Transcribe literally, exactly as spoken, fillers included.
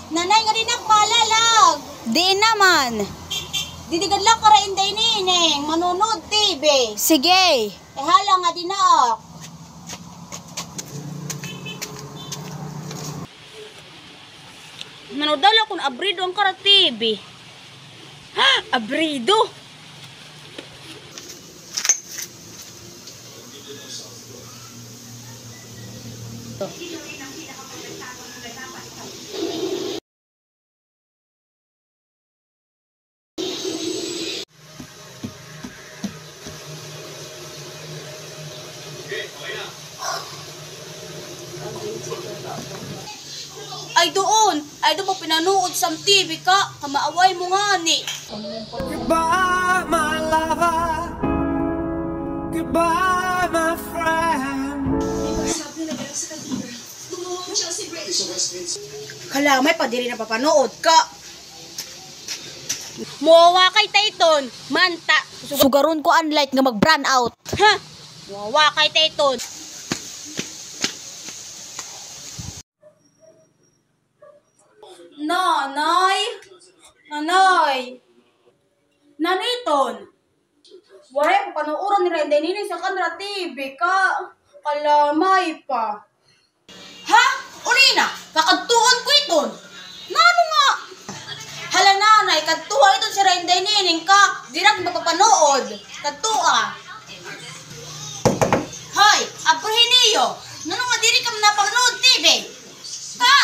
Nanay, ngadi na ak malalag. Di naman. Didi gad la ak kara Inday Nining, manunood T V. Sige. Eh, hala, ngadi na ak. Nano daw la kon abrido an kara T V. Ha? Abrido? Ay, doon. Ay, doon mo pinanuod sa T V ka. Kamaaway mo ngani. Goodbye, my lover. Goodbye, my friend. Kalamay pa, diri na papanuod ka. Muwawa kay Tayton, manta. Sugaron ko an light nga mag-brownout. Ha? Muwawa kay Tayton. Nanay! Nanay! Naniton! Waray ko panuuran nira Inday Nining sa kanra T V ka. Kalamay pa. Ha? Uli na, kakadtuon ko iton. Nano nga? Hala, nanay, kadtuha iton sira Inday Nining ka. Diri ak mapapanuod. Kadtuha. Hoy, abrihi niyo. Nano nga diri ka napanood T V? Ka!